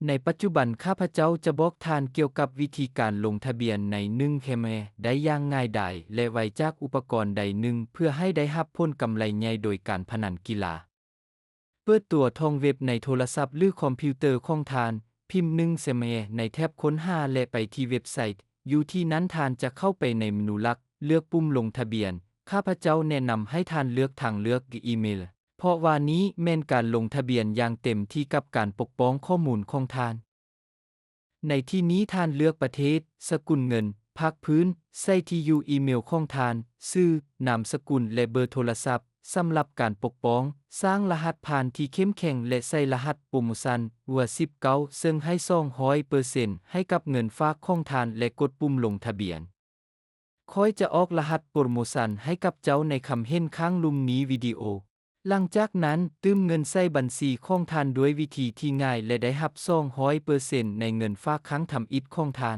ໃນປັດຈຸບັນ ຂ້າພະເຈົ້າຈະບອກທ່ານກ່ຽວກັບວິທີການລົງທະບຽນໃນໜຶ່ງແຄມແຮໄດ້ຢ່າງງ່າຍດາຍ ແລະ ໄວຈາກອຸປະກອນໃດໜຶ່ງ ເພື່ອໃຫ້ໄດ້ຮັບຜົນກຳໄລໃຫຍ່ໂດຍການພະນັນກິລາ. ເປີດຕົວທອງເວັບໃນໂທລະສັບ ຫຼື ຄອມພິວເຕີຂອງທ່ານ, ພິມໜຶ່ງແຄມແຮໃນແຖບຄົ້ນຫາ ແລະ ໄປທີ່ເວັບໄຊ. ຢູ່ທີ່ນັ້ນທ່ານຈະເຂົ້າໄປໃນເມນູຫຼັກ, ເລືອກປຸ່ມລົງທະບຽນ. ຂ້າພະເຈົ້າແນະນຳໃຫ້ທ່ານເລືອກທາງເລືອກອີເມລ, ເພາະວ່ານີ້ແມ່ນການລົງທະບຽນຢ່າງເຕັມທີ່ກັບການປົກປ້ອງຂໍ້ມູນຂອງທ່ານ. ໃນທີ່ນີ້ທ່ານເລືອກປະເທດ, ສະກຸນເງິນ, ພາກພື້ນ, ໃສ່ທີ່ຢູ່ອີເມລຂອງທ່ານ, ຊື່, ນາມສະກຸນ ແລະ ເບີໂທລະສັບ. ສຳລັບການປົກປ້ອງ, ສ້າງລະຫັດຜ່ານທີ່ເຂັ້ມແຂງ ແລະ ໃສ່ລະຫັດໂປຣໂມຊັນ ຫົວສິບເກົ້າ ເຊິ່ງໃຫ້ສອງຮ້ອຍເປີເຊັນໃຫ້ກັບເງິນຝາກຂອງທ່ານ ແລະ ກົດປຸ່ມລົງທະບຽນ. ຂ້ອຍຈະອອກລະຫັດໂປຣໂມຊັນໃຫ້ກັບເຈົ້າໃນຄຳເຫັນຂ້າງລຸ່ມນີ້ວິດີໂອ. ຫຼັງຈາກນັ້ນ, ຕື່ມເງິນໃສ່ບັນຊີຂອງທ່ານດ້ວຍວິທີທີ່ງ່າຍ ແລະ ໄດ້ຮັບສອງຮ້ອຍເປີເຊັນໃນເງິນຝາກຄັ້ງທຳອິດຂອງທ່ານ.